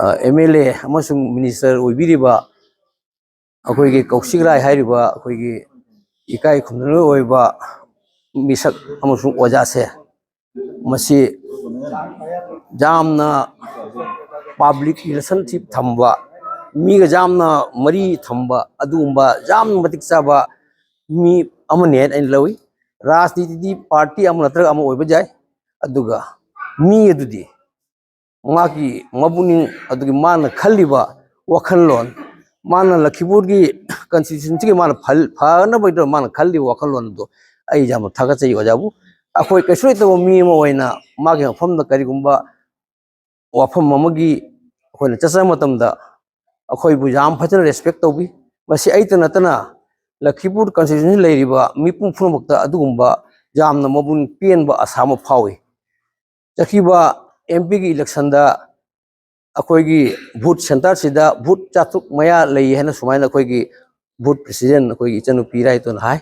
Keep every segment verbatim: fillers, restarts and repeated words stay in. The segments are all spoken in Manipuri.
ꯑꯦꯝ ꯑꯦꯜ ꯑꯦ ꯑꯃꯁꯨꯡ ꯃꯤꯅꯤꯁꯇꯔ ꯑꯣꯏꯕꯤꯔꯤꯕ ꯑꯩꯈꯣꯏꯒꯤ ꯀꯧꯁꯤꯛ ꯔꯥꯏ ꯍꯥꯏꯔꯤꯕ ꯑꯩꯈꯣꯏꯒꯤ ꯏꯀꯥꯏ ꯈꯨꯝꯅꯅꯕ ꯑꯣꯏꯕ ꯃꯤꯁꯛ ꯑꯃꯁꯨꯡ ꯑꯣꯖꯥꯁꯦ, ꯃꯁꯤ ꯌꯥꯝꯅ ꯄꯕ꯭ꯂꯤꯛ ꯔꯤꯂꯦꯁꯟꯁꯤꯞ ꯊꯝꯕ, ꯃꯤꯒ ꯌꯥꯝꯅ ꯃꯔꯤ ꯊꯝꯕ, ꯑꯗꯨꯒꯨꯝꯕ ꯌꯥꯝꯅ ꯃꯇꯤꯛ ꯆꯥꯕ ꯃꯤ ꯑꯃꯅꯤ ꯍꯥꯏꯅ ꯑꯩꯅ ꯂꯧꯏ꯫ ꯔꯥꯖꯅꯤꯇꯤꯗꯤ ꯄꯥꯔꯇꯤ ꯑꯃ ꯅꯠꯇ꯭ꯔꯒ ꯑꯃ ꯑꯣꯏꯕ ꯌꯥꯏ, ꯑꯗꯨꯒ ꯃꯤ ꯑꯗꯨꯗꯤ ꯃꯥꯒꯤ ꯃꯕꯨꯛꯅꯤꯡ, ꯑꯗꯨꯒꯤ ꯃꯥꯅ ꯈꯜꯂꯤꯕ ꯋꯥꯈꯜꯂꯣꯟ, ꯃꯥꯅ ꯂꯈꯤꯄꯨꯔꯒꯤ ꯀꯟꯁꯇꯤꯇ꯭ꯌꯨꯁꯟꯁꯤꯒꯤ ꯃꯥꯅ ꯐꯜ-, ꯐꯅꯕꯒꯤꯗꯃꯛ ꯃꯥꯅ ꯈꯜꯂꯤꯕ ꯋꯥꯈꯜꯂꯣꯟ ꯑꯗꯨ ꯑꯩ ꯌꯥꯝꯅ ꯊꯥꯒꯠꯆꯩ ꯑꯣꯖꯥꯕꯨ꯫ ꯑꯩꯈꯣꯏ ꯀꯩꯁꯨ ꯂꯩꯇꯕ ꯃꯤ ꯑꯃ ꯑꯣꯏꯅ ꯃꯥꯒꯤ ꯃꯐꯝꯗ ꯀꯔꯤꯒꯨꯝꯕ ꯋꯥꯐꯝ ꯑꯃꯒꯤ ꯑꯩꯈꯣꯏꯅ ꯆꯠꯆꯕ ꯃꯇꯝꯗ ꯑꯩꯈꯣꯏꯕꯨ ꯌꯥꯝ ꯐꯖꯅ ꯔꯦꯁꯄꯦꯛ ꯇꯧꯕꯤ꯫ ꯃꯁꯤ ꯑꯩꯇ ꯅꯠꯇꯅ ꯂꯈꯤꯄꯨꯔ ꯀꯟꯁꯇꯤꯇ꯭ꯌꯨꯁꯟꯁꯤ ꯂꯩꯔꯤꯕ ꯃꯤꯄꯨꯝ ꯄꯨꯝꯅꯃꯛꯇ ꯑꯗꯨꯒꯨꯝꯕ ꯌꯥꯝꯅ ꯃꯄꯨꯛꯅꯤꯡ ꯄꯦꯟꯕ ꯑꯁꯥ ꯑꯃ ꯐꯥꯎꯏ꯫ ꯆꯠꯈꯤꯕ ꯑꯦꯝ ꯄꯤꯒꯤ ꯏꯂꯦꯛꯁꯟꯗ ꯑꯩꯈꯣꯏꯒꯤ ꯕꯨꯠ ꯁꯦꯟꯇꯔꯁꯤꯗ ꯕꯨꯠ ꯆꯥꯇ꯭ꯔꯨꯛ ꯃꯌꯥ ꯂꯩ ꯍꯥꯏꯅ ꯁꯨꯃꯥꯏꯅ ꯑꯩꯈꯣꯏꯒꯤ ꯕꯨꯠ ꯄ꯭ꯔꯁꯤꯗꯦꯟ ꯑꯩꯈꯣꯏꯒꯤ ꯏꯆꯟꯅꯨꯄꯤ ꯏꯔꯥꯏꯇꯣꯟꯅ ꯍꯥꯏ꯫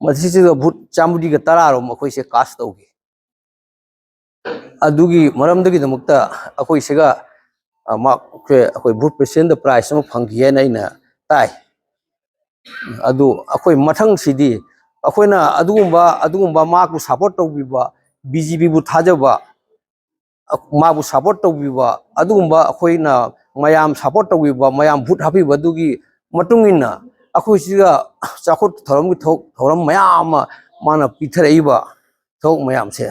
ꯃꯁꯤꯁꯤꯗ ꯕꯨꯠ ꯆꯥꯃꯔꯤꯒ ꯇꯔꯥꯔꯣꯝ ꯑꯩꯈꯣꯏꯁꯦ ꯀꯥꯁ ꯇꯧꯈꯤ꯫ ꯑꯗꯨꯒꯤ ꯃꯔꯝꯗꯨꯒꯤꯗꯃꯛꯇ ꯑꯩꯈꯣꯏꯁꯤꯒ, ꯑ, ꯃꯥ-, ꯑꯩꯈꯣꯏ ꯕꯨꯠ ꯄ꯭ꯔꯁꯤꯗꯦꯟꯗ ꯄ꯭ꯔꯥꯏꯖ ꯑꯃ ꯐꯪꯈꯤ ꯍꯥꯏꯅ ꯑꯩꯅ ꯇꯥꯏ꯫ ꯑꯗꯨ ꯑꯩꯈꯣꯏ ꯃꯊꯪꯁꯤꯗꯤ ꯑꯩꯈꯣꯏꯅ ꯑꯗꯨꯒꯨꯝꯕ, ꯑꯗꯨꯒꯨꯝꯕ ꯃꯍꯥꯛꯄꯨ ꯁꯄꯣꯔꯠ ꯇꯧꯕꯤꯕ, ꯕꯤ ꯖꯦ ꯄꯤꯕꯨ ꯊꯥꯖꯕ, ꯃꯥꯕꯨ ꯁꯄꯣꯔꯠ ꯇꯧꯕꯤꯕ, ꯑꯗꯨꯒꯨꯝꯕ ꯑꯩꯈꯣꯏꯅ ꯃꯌꯥꯝ ꯁꯄꯣꯔꯠ ꯇꯧꯕꯤꯕ, ꯃꯌꯥꯝ ꯚꯣꯠ ꯍꯥꯞꯄꯤꯕ ꯑꯗꯨꯒꯤ ꯃꯇꯨꯡ ꯏꯟꯅ ꯑꯩꯈꯣꯏ ꯁꯤꯒ ꯆꯥꯎꯈꯠ ꯊꯧꯔꯝꯒꯤ ꯊꯕꯛ ꯊꯧꯔꯝ ꯃꯌꯥꯝ ꯑꯃ ꯃꯥꯅ ꯄꯤꯊꯔꯛꯏꯕ ꯊꯕꯛ ꯃꯌꯥꯝꯁꯦ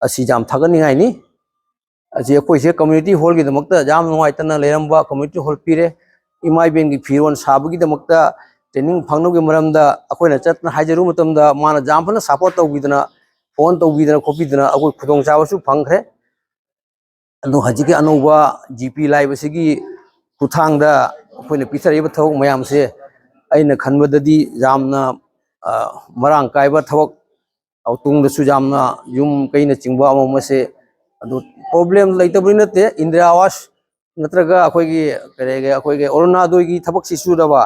ꯑꯁꯤ ꯌꯥꯝ ꯊꯥꯒꯠꯅꯤꯡꯉꯥꯏꯅꯤ꯫ ꯑꯁꯤ ꯑꯩꯈꯣꯏꯁꯦ ꯀꯝꯃ꯭ꯌꯨꯅꯤꯇꯤ ꯍꯣꯜꯒꯤꯗꯃꯛꯇ ꯌꯥꯝ ꯅꯨꯡꯉꯥꯏꯇꯅ ꯂꯩꯔꯝꯕ ꯀꯝꯃ꯭ꯌꯨꯅꯤꯇꯤ ꯍꯣꯜ ꯄꯤꯔꯦ꯫ ꯏꯃꯥ ꯏꯕꯦꯟꯒꯤ ꯐꯤꯔꯣꯜ ꯁꯥꯕꯒꯤꯗꯃꯛꯇ ꯇ꯭ꯔꯦꯅꯤꯡ ꯐꯪꯅꯕꯒꯤ ꯃꯔꯝꯗ ꯑꯩꯈꯣꯏꯅ ꯆꯠꯇꯅ ꯍꯥꯏꯖꯔꯨꯕ ꯃꯇꯝꯗ ꯃꯥꯅ ꯌꯥꯝ ꯐꯖꯅ ꯁꯄꯣꯔꯠ ꯇꯧꯕꯤꯗꯅ, ꯐꯣꯟ ꯇꯧꯕꯤꯗꯅ ꯈꯣꯠꯄꯤꯗꯅ ꯑꯩꯈꯣꯏ ꯈꯨꯗꯣꯡꯆꯥꯕꯁꯨ ꯐꯪꯈ꯭ꯔꯦ꯫ ꯑꯗꯣ ꯍꯧꯖꯤꯛꯀꯤ ꯑꯅꯧꯕ ꯖꯤ ꯄꯤ ꯂꯥꯏꯕꯁꯤꯒꯤ ꯈꯨꯠꯊꯥꯡꯗ ꯑꯩꯈꯣꯏꯅ ꯄꯤꯊꯔꯛꯏꯕ ꯊꯕꯛ ꯃꯌꯥꯝꯁꯦ ꯑꯩꯅ ꯈꯟꯕꯗꯗꯤ ꯌꯥꯝꯅ, ꯑ, ꯃꯔꯥꯡ ꯀꯥꯏꯕ ꯊꯕꯛ, ꯇꯨꯡꯗꯁꯨ ꯌꯥꯝꯅ ꯌꯨꯝ ꯀꯩꯅꯆꯤꯡꯕ ꯑꯃ ꯑꯃꯁꯦ ꯑꯗꯨ ꯄ꯭ꯔꯣꯕ꯭ꯂꯦꯝ ꯂꯩꯇꯕꯗꯤ ꯅꯠꯇꯦ꯫ ꯏꯟꯗꯤꯔꯥ ꯑꯥꯋꯥꯁ ꯅꯠꯇ꯭ꯔꯒ ꯑꯩꯈꯣꯏꯒꯤ ꯀꯔꯤꯒꯤ, ꯑꯩꯈꯣꯏꯒꯤ ꯑꯔꯨꯅꯥꯗꯣꯏꯒꯤ ꯊꯕꯛꯁꯤ ꯁꯨꯗꯕ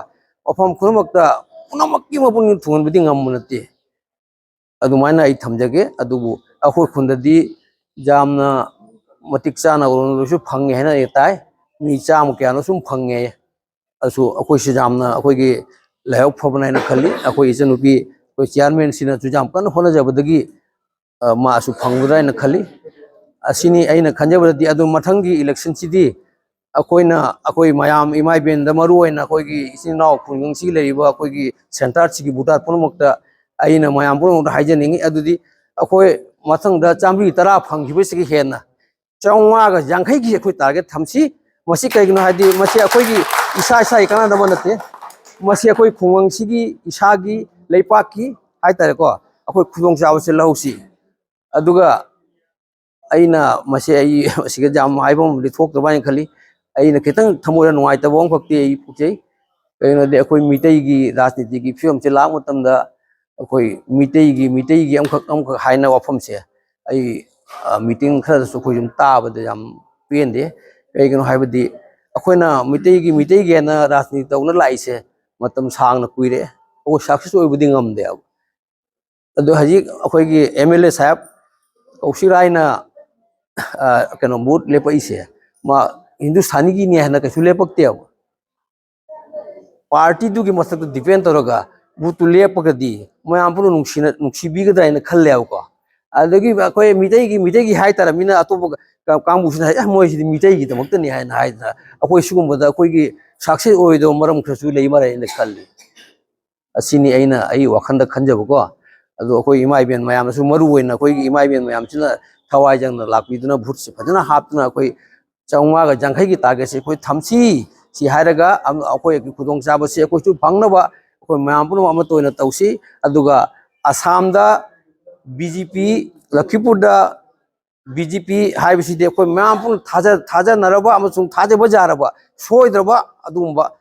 ꯃꯐꯝ ꯈꯨꯗꯤꯡꯃꯛꯇ ꯄꯨꯝꯅꯃꯛꯀꯤ ꯃꯄꯨꯛꯅꯤꯡ ꯊꯨꯡꯍꯟꯕꯗꯤ ꯉꯝꯕ ꯅꯠꯇꯦ꯫ ꯑꯗꯨꯃꯥꯏꯅ ꯑꯩ ꯊꯝꯖꯒꯦ꯫ ꯑꯗꯨꯕꯨ ꯑꯩꯈꯣꯏ ꯈꯨꯟꯗꯗꯤ ꯌꯥꯝꯅ ꯃꯇꯤꯛ ꯆꯥꯅ ꯑꯔꯨꯅꯥꯗꯣꯏꯁꯨ ꯐꯪꯉꯦ ꯍꯥꯏꯅ ꯑꯩ ꯇꯥꯏ꯫ ꯃꯤ ꯆꯥꯝꯃ ꯀꯌꯥꯅꯣ ꯁꯨꯝ ꯐꯪꯉꯦ꯫ ꯑꯗꯨꯁꯨ ꯑꯩꯈꯣꯏꯁꯨ ꯌꯥꯝꯅ ꯑꯩꯈꯣꯏꯒꯤ ꯂꯥꯏꯕꯛ ꯐꯕꯅꯦ ꯍꯥꯏꯅ ꯈꯜꯂꯤ꯫ ꯑꯩꯈꯣꯏ ꯏꯆꯟꯅꯨꯄꯤ, ꯑꯩꯈꯣꯏ ꯆꯤꯌꯥꯔꯃꯦꯟꯁꯤꯅꯁꯨ ꯌꯥꯝ ꯀꯟꯅ ꯍꯣꯠꯅꯖꯕꯗꯒꯤ, ꯑ, ꯃꯥꯁꯨ ꯐꯪꯒꯗ꯭ꯔꯥ ꯍꯥꯏꯅ ꯈꯜꯂꯤ꯫ ꯑꯁꯤꯅꯤ ꯑꯩꯅ ꯈꯟꯖꯕꯗꯗꯤ꯫ ꯑꯗꯨ ꯃꯊꯪꯒꯤ ꯏꯂꯦꯛꯁꯟꯁꯤꯗꯤ ꯑꯩꯈꯣꯏꯅ, ꯑꯩꯈꯣꯏ ꯃꯌꯥꯝ, ꯏꯃꯥ ꯏꯕꯦꯟꯗ ꯃꯔꯨ ꯑꯣꯏꯅ ꯑꯩꯈꯣꯏꯒꯤ ꯏꯆꯤꯟ ꯏꯅꯥꯎ ꯈꯨꯡꯒꯪꯁꯤ ꯂꯩꯔꯤꯕ ꯑꯩꯈꯣꯏꯒꯤ ꯁꯦꯟꯇꯔꯁꯤꯒꯤ ꯚꯣꯇꯔ ꯄꯨꯝꯅꯃꯛꯇ ꯑꯩꯅ ꯃꯌꯥꯝ ꯄꯨꯝꯅꯃꯛꯇ ꯍꯥꯏꯖꯅꯤꯡꯉꯤ꯫ ꯑꯗꯨꯗꯤ ꯑꯩꯈꯣꯏ ꯃꯊꯪꯗ ꯆꯥꯝꯃꯔꯤ ꯇꯔꯥ ꯐꯪꯈꯤꯕꯁꯤꯒꯤ ꯍꯦꯟꯅ ꯆꯥꯝꯃꯉꯥꯒ ꯌꯥꯡꯈꯩꯒꯤ ꯑꯩꯈꯣꯏ ꯇꯥꯔꯒꯦꯠ ꯊꯝꯁꯤ꯫ ꯃꯁꯤ ꯀꯩꯒꯤꯅꯣ ꯍꯥꯏꯗꯤ, ꯃꯁꯤ ꯑꯩꯈꯣꯏꯒꯤ ꯏꯁꯥ ꯏꯁꯥꯒꯤ ꯀꯥꯟꯅꯅꯕ ꯅꯠꯇꯦ꯫ ꯃꯁꯤ ꯑꯩꯈꯣꯏ ꯈꯨꯡꯒꯪꯁꯤꯒꯤ, ꯏꯁꯥꯒꯤ, ꯂꯩꯄꯥꯛꯀꯤ ꯍꯥꯏꯇꯥꯔꯦꯀꯣ, ꯑꯩꯈꯣꯏ ꯈꯨꯗꯣꯡꯆꯥꯕꯁꯦ ꯂꯧꯍꯧꯁꯤ꯫ ꯑꯗꯨꯒ ꯑꯩꯅ ꯃꯁꯤ, ꯑꯩ ꯃꯁꯤꯒ ꯌꯥꯝ ꯍꯥꯏꯕ ꯑꯃꯗꯤ ꯊꯣꯛꯇ꯭ꯔꯕ ꯍꯥꯏꯅ ꯈꯜꯂꯤ꯫ ꯑꯩꯅ ꯈꯤꯇꯪ ꯊꯃꯣꯏꯗ ꯅꯨꯡꯉꯥꯏꯇꯕ ꯑꯃꯈꯛꯇꯤ ꯑꯩ ꯄꯣꯛꯆꯩ꯫ ꯀꯩꯒꯤꯅꯣꯗꯤ, ꯑꯩꯈꯣꯏ ꯃꯤꯇꯩꯒꯤ ꯔꯥꯖꯅꯤꯇꯤꯒꯤ ꯐꯤꯕꯝꯁꯦ ꯂꯥꯛꯄ ꯃꯇꯝꯗ, ꯑꯩꯈꯣꯏ ꯃꯤꯇꯩꯒꯤ, ꯃꯤꯇꯩꯒꯤ ꯑꯃꯈꯛ, ꯑꯃꯈꯛ ꯍꯥꯏꯅ ꯋꯥꯐꯝꯁꯦ ꯑꯩ, ꯑ, ꯃꯤꯇꯤꯡ ꯈꯔꯗꯁꯨ ꯑꯩꯈꯣꯏ ꯁꯨꯝ ꯇꯥꯕꯗ ꯌꯥꯝ ꯄꯦꯟꯗꯦ꯫ ꯀꯩꯒꯤꯅꯣ ꯍꯥꯏꯕꯗꯤ, ꯑꯩꯈꯣꯏꯅ ꯃꯤꯇꯩꯒꯤ, ꯃꯤꯇꯩꯒꯤ ꯍꯥꯏꯅ ꯔꯥꯖꯅꯤꯇꯤ ꯇꯧꯅ ꯂꯥꯛꯏꯁꯦ ꯃꯇꯝ ꯁꯥꯡꯅ ꯀꯨꯏꯔꯦ꯫ ꯑꯩꯈꯣꯏ ꯁꯛꯁꯦꯁ ꯑꯣꯏꯕꯗꯤ ꯉꯝꯗꯦꯕ꯫ ꯑꯗꯣ ꯍꯧꯖꯤꯛ ꯑꯩꯈꯣꯏꯒꯤ ꯑꯦꯝ ꯑꯦꯜ ꯑꯦ ꯁꯥꯍꯦꯕ ꯀꯧꯁꯤꯛ ꯔꯥꯏꯅ, ꯑ, ꯀꯩꯅꯣ, ꯚꯣꯠ ꯂꯦꯞꯄꯛꯏꯁꯦ, ꯃꯥ ꯍꯤꯟꯗꯨꯁꯇꯥꯅꯤꯒꯤꯅꯦ ꯍꯥꯏꯅ ꯀꯩꯁꯨ ꯂꯦꯞꯄꯛꯇꯦꯕ꯫ ꯄꯥꯔꯇꯤꯗꯨꯒꯤ ꯃꯊꯛꯇ ꯗꯤꯄꯦꯟ ꯇꯧꯔꯒ ꯚꯣꯠꯇꯨ ꯂꯦꯞꯄꯒꯗꯤ ꯃꯌꯥꯝ ꯄꯨꯝꯅꯃꯛ ꯅꯨꯡꯁꯤꯅ-, ꯅꯨꯡꯁꯤꯕꯤꯒꯗ꯭ꯔꯥ ꯍꯥꯏꯅ ꯈꯜꯂꯦꯕꯀꯣ꯫ ꯑꯗꯒꯤ ꯑꯩꯈꯣꯏ ꯃꯤꯇꯩꯒꯤ, ꯃꯤꯇꯩꯒꯤ ꯍꯥꯏꯇꯥꯔꯃꯤꯅ ꯑꯇꯣꯞꯄ ꯀ-, ꯀꯥꯡꯕꯨꯁꯤꯅ ꯍꯥꯏ, "ꯑꯦ, ꯃꯣꯏꯁꯤꯗꯤ ꯃꯤꯇꯩꯒꯤꯗꯃꯛꯇꯅꯤ" ꯍꯥꯏꯅ ꯍꯥꯏꯗꯅ, ꯑꯩꯈꯣꯏ ꯁꯤꯒꯨꯝꯕꯗ ꯑꯩꯈꯣꯏꯒꯤ ꯁꯛꯁꯦꯁ ꯑꯣꯏꯔꯣꯏꯗꯕ ꯃꯔꯝ ꯈꯔꯁꯨ ꯂꯩ ꯃꯥꯜꯂꯦ ꯍꯥꯏꯅ ꯈꯜꯂꯤ꯫ ꯑꯁꯤꯅꯤ ꯑꯩꯅ ꯑꯩ ꯋꯥꯈꯜꯗ ꯈꯟꯖꯕꯀꯣ꯫ ꯑꯗꯣ ꯑꯩꯈꯣꯏ ꯏꯃꯥ ꯏꯕꯦꯟ ꯃꯌꯥꯝꯅꯁꯨ, ꯃꯔꯨ ꯑꯣꯏꯅ ꯑꯩꯈꯣꯏꯒꯤ ꯏꯃꯥ ꯏꯕꯦꯟ ꯃꯌꯥꯝꯁꯤꯅ ꯊꯋꯥꯏ ꯌꯥꯎꯅ ꯂꯥꯛꯄꯤꯗꯨꯅ, ꯚꯣꯠꯁꯦ ꯐꯖꯅ ꯍꯥꯞꯇꯨꯅ ꯑꯩꯈꯣꯏ ꯆꯥꯝꯃꯉꯥꯒ ꯌꯥꯡꯈꯩꯒꯤ ꯇꯥꯔꯒꯦꯠꯁꯦ ꯑꯩꯈꯣꯏ ꯊꯝꯁꯤ꯫ ꯁꯤ ꯍꯥꯏꯔꯒ ꯑꯝ-, ꯑꯩꯈꯣꯏꯒꯤ ꯈꯨꯗꯣꯡꯆꯥꯕꯁꯦ ꯑꯩꯈꯣꯏꯁꯨ ꯐꯪꯅꯕ, ꯑꯩꯈꯣꯏ ꯃꯌꯥꯝ ꯄꯨꯝꯅꯃꯛ ꯑꯃꯠꯇ ꯑꯣꯏꯅ ꯇꯧꯁꯤ꯫ ꯑꯗꯨꯒ ꯑꯁꯥꯝꯗ ꯕꯤ ꯖꯦ ꯄꯤ, ꯂꯈꯤꯄꯨꯔꯗ ꯕꯤ ꯖꯦ ꯄꯤ ꯍꯥꯏꯕꯁꯤꯗꯤ ꯑꯩꯈꯣꯏ ꯃꯌꯥꯝ ꯄꯨꯝꯅ ꯊꯥꯖ-, ꯊꯥꯖꯅꯔꯕ ꯑꯃꯁꯨꯡ ꯊꯥꯖꯕ ꯌꯥꯔꯕ, ꯁꯣꯏꯗ꯭ꯔꯕ ꯑꯗꯨꯒꯨꯝꯕ,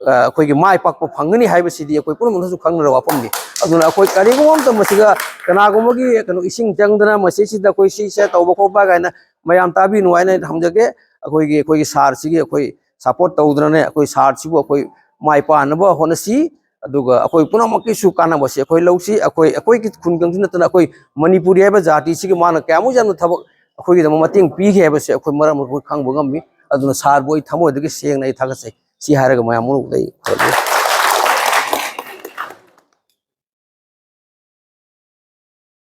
ꯑ, ꯑꯩꯈꯣꯏꯒꯤ ꯃꯥꯏ ꯄꯥꯛꯄ ꯐꯪꯒꯅꯤ ꯍꯥꯏꯕꯁꯤꯗꯤ ꯑꯩꯈꯣꯏ ꯄꯨꯝꯅꯃꯛꯅꯁꯨ ꯈꯪꯅꯔꯕ ꯋꯥꯐꯝꯅꯤ꯫ ꯑꯗꯨꯅ ꯑꯩꯈꯣꯏ ꯀꯔꯤꯒꯨꯝꯕ ꯑꯃꯇ ꯃꯁꯤꯗ ꯀꯅꯥꯒꯨꯝꯕꯒꯤ ꯀꯩꯅꯣ ꯏꯁꯤꯡ ꯆꯪꯗꯅ ꯃꯁꯤꯁꯤꯗ ꯑꯩꯈꯣꯏ ꯁꯤꯁꯦ ꯇꯧꯕ ꯈꯣꯠꯄ ꯀꯥꯏꯅ ꯃꯌꯥꯝ ꯇꯥꯕꯤꯅꯨ ꯍꯥꯏꯅ ꯑꯩꯅ ꯊꯝꯖꯒꯦ꯫ ꯑꯩꯈꯣꯏꯒꯤ, ꯑꯩꯈꯣꯏꯒꯤ ꯁꯥꯔꯁꯤꯒꯤ ꯑꯩꯈꯣꯏ ꯁꯄꯣꯔꯠ ꯇꯧꯗꯅꯅꯦ, ꯑꯩꯈꯣꯏ ꯁꯥꯔꯁꯤꯕꯨ ꯑꯩꯈꯣꯏ ꯃꯥꯏ ꯄꯥꯛꯅꯕ ꯍꯣꯠꯅꯁꯤ꯫ ꯑꯗꯨꯒ ꯑꯩꯈꯣꯏ ꯄꯨꯝꯅꯃꯛꯀꯤꯁꯨ ꯀꯥꯟꯅꯕꯁꯦ ꯑꯩꯈꯣꯏ ꯂꯧꯁꯤ꯫ ꯑꯩꯈꯣꯏ, ꯑꯩꯈꯣꯏꯒꯤ ꯈꯨꯟꯒꯪꯁꯤ ꯅꯠꯇꯅ ꯑꯩꯈꯣꯏ ꯃꯅꯤꯄꯨꯔꯤ ꯍꯥꯏꯕ ꯖꯥꯇꯤꯁꯤꯒꯤ ꯃꯥꯅ ꯀꯌꯥꯃꯨꯛ ꯌꯥꯝꯅ ꯊꯕꯛ ꯑꯩꯈꯣꯏꯒꯤꯗꯃꯛ ꯃꯇꯦꯡ ꯄꯤꯈꯤ ꯍꯥꯏꯕꯁꯦ ꯑꯩꯈꯣꯏ ꯃꯔꯝ ꯑꯩꯈꯣꯏ ꯈꯪꯕ ꯉꯝꯃꯤ꯫ ꯑꯗꯨꯅ ꯁꯥꯔꯕꯨ ꯑꯩ ꯊꯃꯣꯏꯗꯒꯤ ꯁꯦꯡꯅ ꯑꯩ ꯊꯥꯒꯠꯆꯩ꯫ ꯁꯤ ꯍꯥꯏꯔꯒ ꯃꯌꯥꯝ ꯃꯅꯨꯡꯗ ꯑꯩ